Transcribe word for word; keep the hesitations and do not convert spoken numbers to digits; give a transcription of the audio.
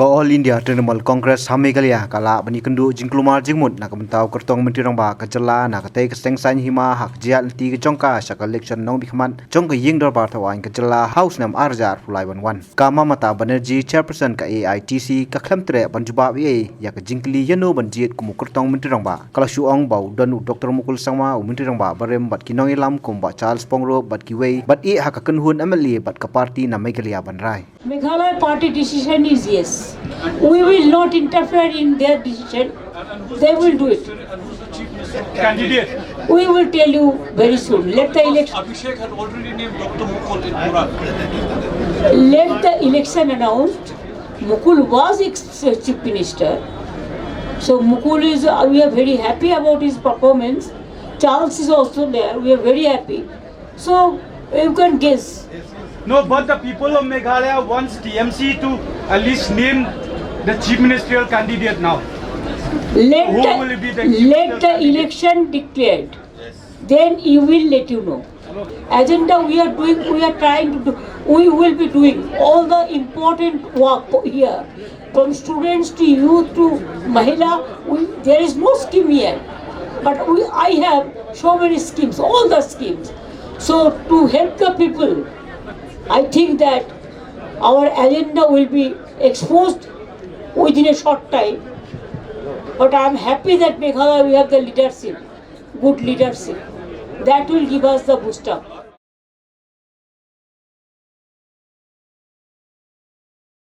Ka All India Trinamool Congress ha Meghalaya ka lah ban ïakynduh jingkulmar jingmut na ka bynta u kyrtong Myntri Rangbah ka jylla na katei ka seng saiñ hima ha ka jingïaid lynti ka jong ka sha ka election nongmihkhmat jong ka Ïing Dorbar Thawaiñ ka jylla ha u snem ar hajar arphew lai ban wan. Ka Mamata Banerjee, Chairperson ka A I T C, ka khlem treh ban jubab ei ei ïa ka jingkylli ïano ban jied kum u kyrtong Myntri Rangbah. Ka la shu ong ba u don u Doctor Mukul Sangma, u Myntri Rangbah barim, bad ki nongïalam kum Bah Charles Pongrup bad kiwei, bad ïeh ha ka kynhun M L A bad ka party na Meghalaya ban rai. Meghalaya party decision is yes. We will not interfere in their decision. They will do it. Candidate. We will tell you very soon. Let the election. Abhishek had already named Doctor Mukul in Pura. Let the election announced. Mukul was ex- chief minister. So Mukul is. Uh, we are very happy about his performance. Charles is also there. We are very happy. So you can guess. No, but the people of Meghalaya wants T M C to at least name the chief ministerial candidate now. Let Who the, will be the chief let the candidate? Election declared. Then you will let you know. Agenda we are doing, we are trying to do, we will be doing all the important work here. From students to youth to Mahila, we, there is no scheme here. But we, I have so many schemes, all the schemes. So to help the people, I think that our agenda will be exposed within a short time. But I am happy that Meghalaya we have the leadership, good leadership. That will give us the boost up.